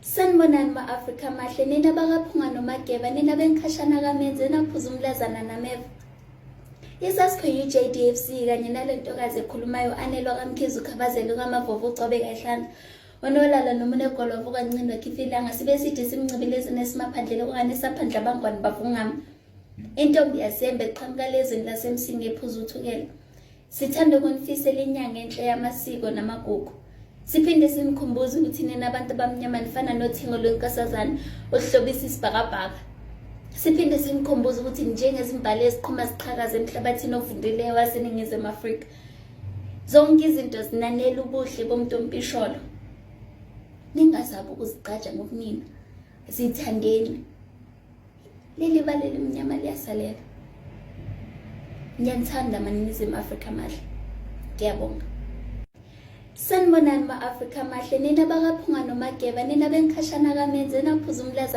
Sanibonani ma-Afrika amahle, nina bakaPhunga noMageba, nina benkhashana kaMenzi, enaphuza umlazana nameva. ISASCO UJDFC kanye nale ntokazi ekhulumayo anelwa kaMkhize ukhabazela ukaMavovo ucobe kayihlanda. Onolala noma unegolo wavuka ncini wakhipha ilanga sibe side simncibilezini esimaphandleni okungane saphandla abangwani bavungama. Intombi yasembe eqhamuka lezweni lasemsinga ephuza uthukela. Sithanda ukunifisela inyanga enhle yamasiko namagugu. Siphinde sinikhumbuze ukuthi nina abantu abamnyama nifana nothingo lwenkosazana oluhlobisa isibhakabhaka. Siphinde sinikhumbuze ukuthi njengezimbali eziqhuma ziqhakaza emhlabathini ovundileyo waseNingizimu Afrika. Zonke izinto zinanela ubuhle bomuntu ompisholo. Ningazabi ukuzigqaja ngobunina. Zithandeni. Leli bala elimnyama liyasalela. Ngiyanithanda maNingizimu Afrika amahle. Ngiyabonga. Sanibonani ma-Afrika amahle, nina bakaPhunga noMageba, nina benkhashana kaMenzi, enaphuza umlaza.